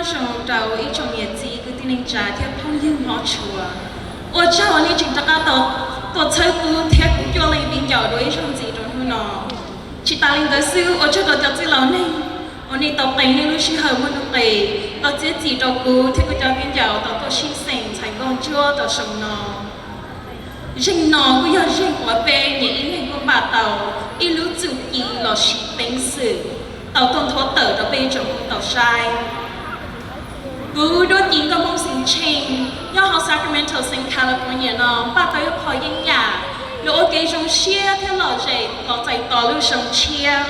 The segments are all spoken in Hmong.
Zoo rau ib tsoom niam txiv kwv tij neej tsa thiab phooj ywg hmov tshua, ua tsaug uas nej tseem rov qab tau tuaj txhawb kuv thiab kuv cuaj leej viv ncaus dua ib zaug ntxiv rau hnub no. Tsis tas li ntawd xwb, ua tsaug rau cov txwj laus neeg uas nej tau qee nej lub sij hawm muaj nuj nqis tau txiav txim rau kuv thiab kuv cov viv ncaus tau tuaj sib xeem ntxhais nkauj ntsuab rau xyoo no. Zeeg no kuj yog zeeg uas peb nyias ib leeg kuj npaj tau ib lub txuj ci los sis peev xwm tau tuaj nthuav tawm rau peb ib tsoom Hmoob tau saib. Kuv Duab Ci Nkauj Hmoob xeem Tsheej nyob hauv Sacramento xeev California no npaj tau ib qho yeeb yam los ua kev zoo siab thiab lom zem los txais tos lub xyoo tshiab.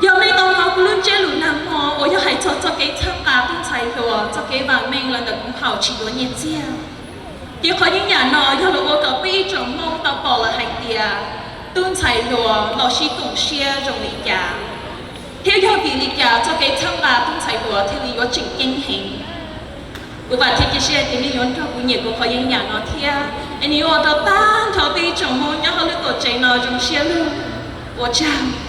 Yog nej tau hnov kuv lub ntsiab lus nag hmo uas yog hais txog txoj kev txhawb nqa tub ntxhais hluas txoj kev vam meej los ntawm kuv haum tsis yuav nyiaj txiag, ces qhov yeeb yam no yog los ua kom peb ib tsoom Hmoob tau pom lawm hais tias tub ntxhais hluas los sib koom siab zoo li cas, thiab yog vim li cas txoj kev txhawb nqa tub ntxhais hluas thiaj li yuav tseem ceeb heev. Kuv vam thiab cia siab tias nej yuav nrog kuv nyiam kuv qhov yeeb yam no thiab es nws yuav ua rau tag nrho peb ib tsoom Hmoob nyob hauv lub tuam tsev no zoo siab lug. Ua tsaug.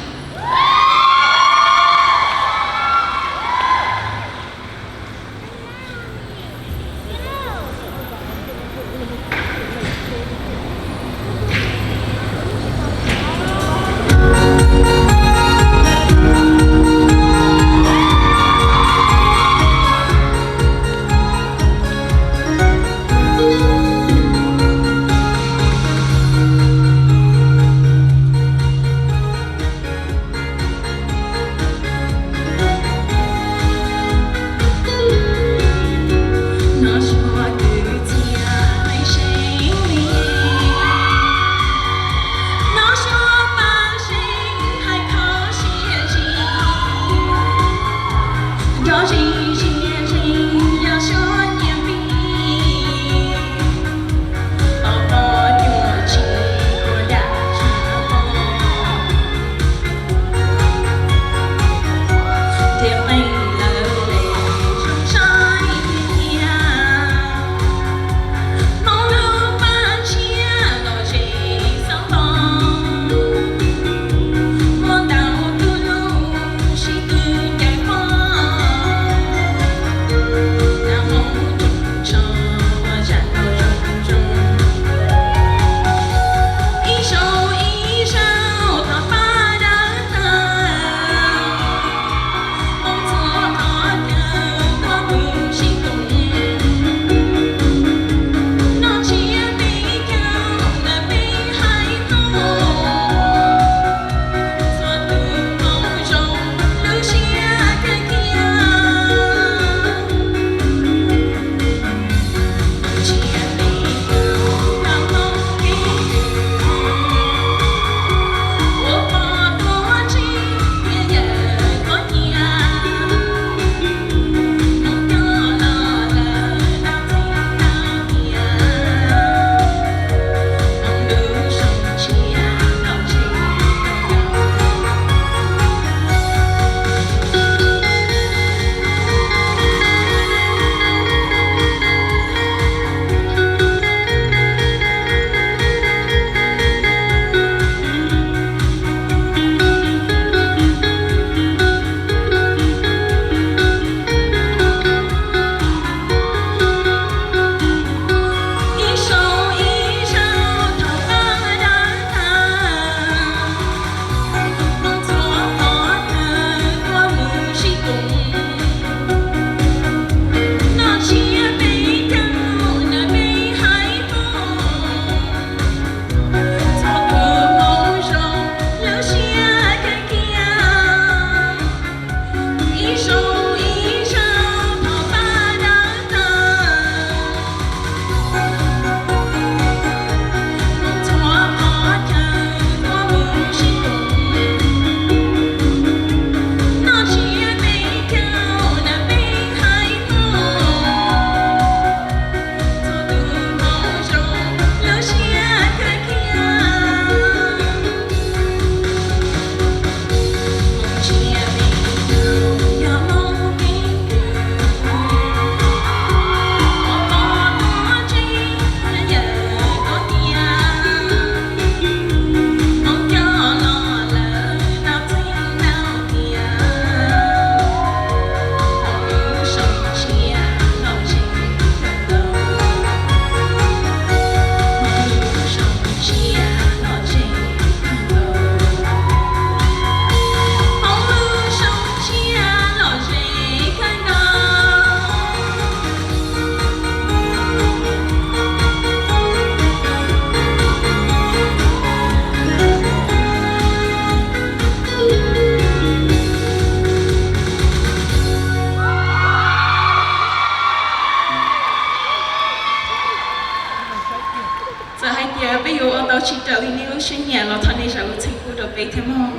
tes thiab mog.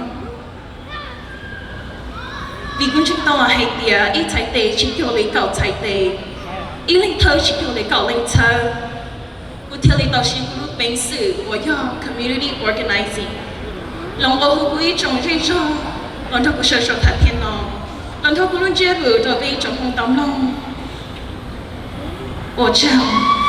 Vim kuv ntseeg tau hais tias ib txhais tes tsis cuag li kaum txhais tes, ib leej thawb tsis cuag li kaum leej thawb. Kuv thiaj li tau siv kuv lub peev xwm uas yog community organizing los nqua hu kuv ib tsoom zej zog los nrog kuv sawv sawv tham thiab no, los nrog kuv lub ntsiab lus rau peb ib tsoom Hmoob tau mloog. Ua tsaug.